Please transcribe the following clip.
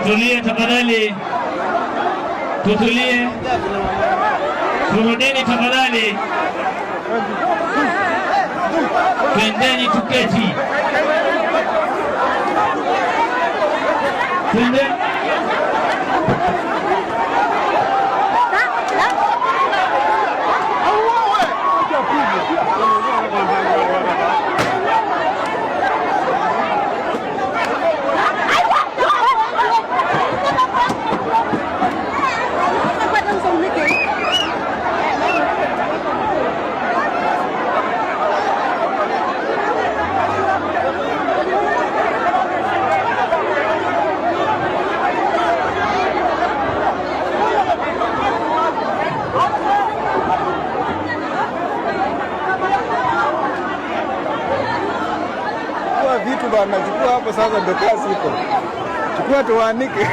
Tutulie tafadhali, tutulie, turudini tafadhali, twendeni tuketi, twendeni. Chukua vitu bana, chukua hapo sasa, ndo kazi iko. Chukua tuanike.